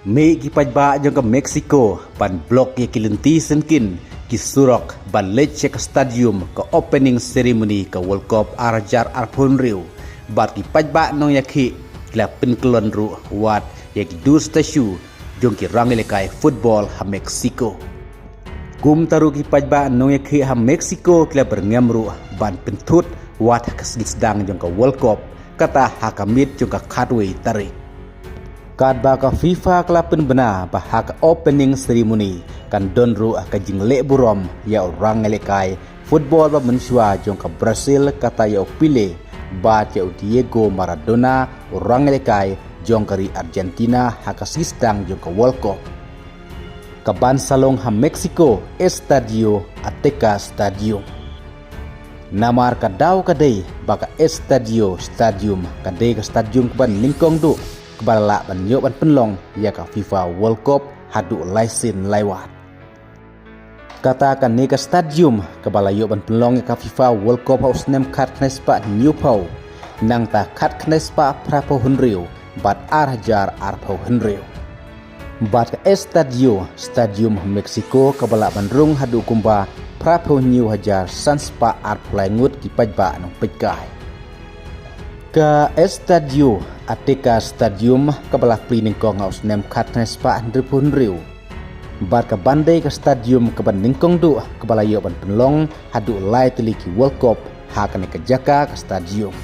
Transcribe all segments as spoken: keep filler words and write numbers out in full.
Mih ki paidbah jong ka Mexico ban block ïa ki lynti syngkien ki surok ban leit sha ka stadium ka opening ceremony ka World Cup ar hajar arphew hynriew. Bad ki paidbah nongïakhih ki la pynkyllon ruh wat ïa ki dur statue jong ki rangïalehkai football ha Mexico. Kumta ruh ki paidbah nongïakhih ha Mexico ki la byrngem ruh ban pynthut wat ha ka sngi sdang jong ka World Cup, kata ha ka miet jong ka khatwei tarik. Katba ka FIFA ka la pynbna ba ha ka opening ceremony kan don ruh ka jingleh burom ïa u rangïalehkai football ba mynshuwa jong ka Brazil, kata ïa u Pele, bad ïa u Diego Maradona, u rangïalehkai jong ka ri Argentina, ha ka sngi sdang jong ka World Cup. Ka ban sa long ha Mexico, Estadio Azteca Stadium. Namar ka daw ka dei ba ka Estadio Stadium ka dei ka stadium ka ban nyngkong duh ka ba la lah ban ïoh ban pynlong ïa ka FIFA World Cup haduh lai sien lai wat. Kata kane ka stadium ka ba la ïoh ban pynlong ïa ka FIFA World Cup ha u snem khatkhyndai spah hynñiewphew, nangta khatkhyndai spah phraphew hynriew bad ar hajar arphew hynriew. Bad ka Estadio Stadium ha Mexico ka ba lah ban rung haduh kumba phraphew hynñiew hajar san spah arphew lai ngut ki paidbah nongpeitkai. Ka Estadio Azteca Stadium ka ba la plie nyngkong ha u snem khatkhyndai spah hynriewphew hynriew. Bad ka ban dei ka stadium ka ban nyngkong duh ka ba la ïoh ban pynlong haduh lai tylli ki World Cup ha kane ka jaka ka stadium.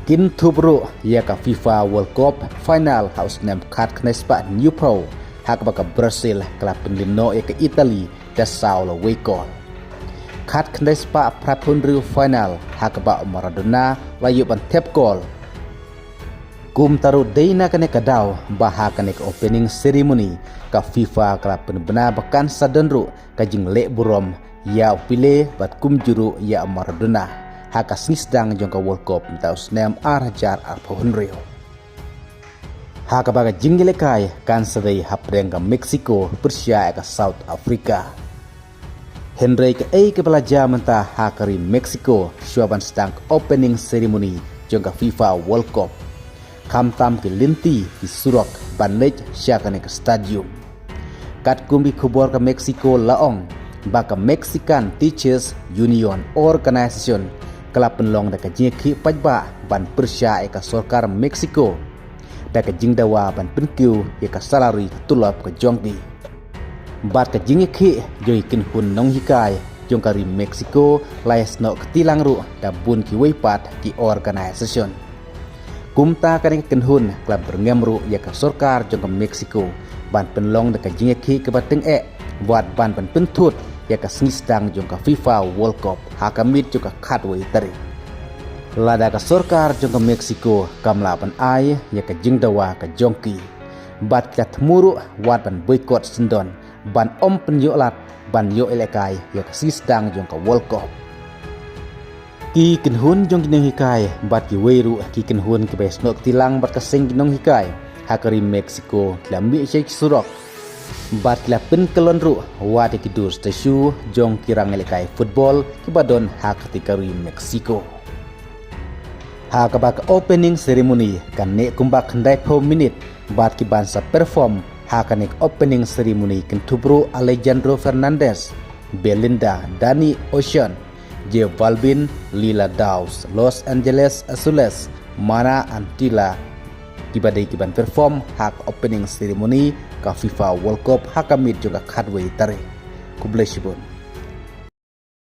Kin thup ruh ïa ka FIFA World Cup final ha u snem khatkhyndai spah hynñiewphew, ha kaba ka Brazil ka la pynlyngngoh ïa ka Italy da saw la wei kol. Khatkhyndai spah phraphew hynriew final ha kaba u Maradona la ïoh ban thep kol. Kumta ruh dei na kane ka daw ba ha kane ka opening ceremony ka FIFA ka la pynbna ba kan sa don ruh ka jingleh burom ïa u Pele bad kumjuh ruh ïa u Maradona ha ka sngi sdang jong ka World Cup mynta u snem ar hajar arphew hynriew. Ha kaba ka jingïalehkai kan sa dei hapdeng ka Mexico pyrshah ïa ka South Africa. Hynrei kaei kaba la jia mynta ha ka ri Mexico shuwa ban sdang ka opening ceremony jong ka FIFA World Cup? Khamtam ki lynti ki surok ban leit sha kane ka stadium. Katkum ki khubor ka Mexico la ong ba ka Mexican Teachers Union Organization ka la pynlong da ka jingïakhih paidbah ban pyrshah ïa ka sorkar Mexico da ka jingdawa ban pynkiew ïa ka salary ka tulop ka jong ki. Bad ka jingïakhih jong ki kynhun nonghikai jong ka ri Mexico la ïasnoh kti lang ruh da bun kiwei pat ki organization. Kumta kane ka kynhun ka la byrngem ruh ïa ka sorkar jong ka Mexico ban pynlong da ka jingïakhih kaba tyngeh wat ban ban pynthut ïa ka sngi sdang jong ka FIFA World Cup ha ka miet jong ka khatwei tarik. Lada ka sorkar jong ka Mexico kam lah ban ai ïa ka jingdawa ka jong ki, bad ki la thmu ruh wat ban boycott syndon ban ym pynïoh lad ban ïoh ïalehkai ïa ka sngi sdang jong ka World Cup. Ki kynhun jong ki nonghikai bad kiwei ruh ki kynhun kiba ïasnoh kti lang bad ka seng ki nonghikai ha ka ri Mexico ki la mih sha ki surok bad ki la pynkyllon ruh wat ïa ki dur statue jong ki rangïalehkai football kiba don ha kata ka ri Mexico. Ha kaba ka opening ceremony kan neh kumba khyndaiphew minit bad ki ban sa perform ha kane ka opening ceremony kin thup ruh Alejandro Fernandez, Belinda, Danny Ocean, J Balvin, Lila Downs, Los Angeles Azules, Mana Antilla, kiba dei ki ban perform ha ka opening ceremony ka FIFA World Cup ha ka miet jong ka khatwei tarik. Khublei shibun.